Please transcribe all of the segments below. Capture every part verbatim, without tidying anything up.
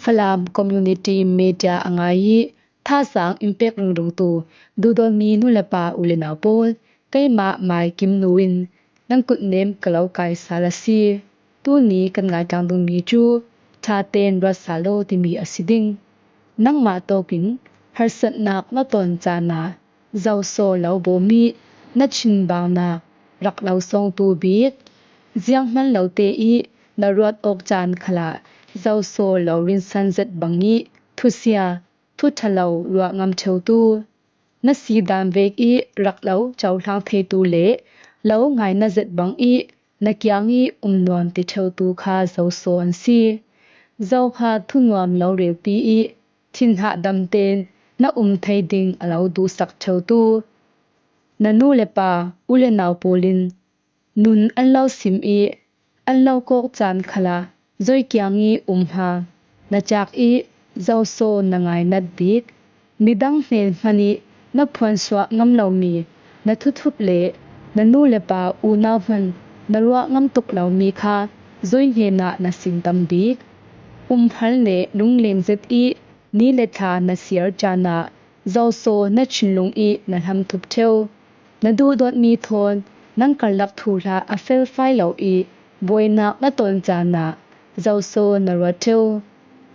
Falam Community Media a ngai i thasang in pek ringringtu duhdawtmi nu le pa u le nau pawl, keimah Mai Kim Nu in nan kutnem ka lo kaisal a si. Tuni kan ngaitlang dingmi cu ṭhatein ruatsa lo timi a si ding. Nangmah tawkin harsatnak na tawn caan ah zoso lo bawm i na thinbangnak rak lo sawngtu bik, zianghman lote i na ruat awk caan khalah zoso lo rinsan zet bang i thusia, thuṭha lo ruah ngam ṭheutu, na si dan vek i rak lo cohlang theitu le lo ngaina zet bang i na kiang i um nuam ti ṭheutu kha zoso an si. Zoha thunuam lo relpi i thinhah damten na um thei ding a lo duhsak ṭheutu, na nu le pa, u le nau pawlin nun an lo sim i an lo kawk caan khalah zoi kiang i um ha. Na cak i zoso na ngainat bik, midang hnen hman i na phuansuah ngam lomi na thuthup le na nu le pa unau hman na ruah ngam tuk lomi kha zoi hnenah na singdam bik. Umhal le lungleng zet i ni le thla na siar caan ah zoso na thinlung i na hlamthup ṭheu. Na duhdawtmi thawn nan karlak thuhla a felfai lo i buainak na tawn caan ah zoso na ruat ṭheu.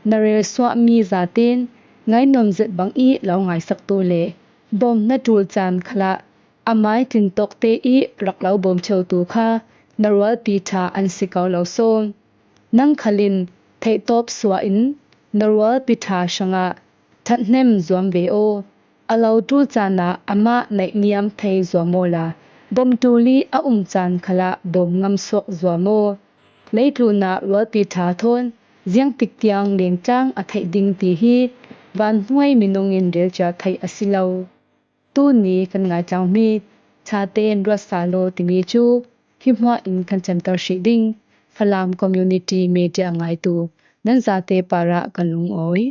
Na relsuahmi zaten ngainuam zet bang i lo ngaisaktu le bawm na ṭul caan khalah a mai tlintawkte i rak lo bawm ṭheutu kha na rualpi ṭha an si ko lo sawn. Nang khalin theihtawp suah in na rualpi ṭha hrangah ṭhathnem zuam ve aw. A lo ṭul caan ah amah naihniam thei zuam awla bawm ṭul i a um caan khalah bawm ngam suak zuam aw. Leitlun ah rualpi ṭha thawn ziangtik tiang lengtlang a theih ding ti hi vanhnuai minung in relcia theih a si lo. Tuni kan ngaitlang mi ṭhatein ruatsa lo timi cu hi hmuah in kan cemter hrih ding. Falam Community Media ngaitu nan zate parah kan lungawi.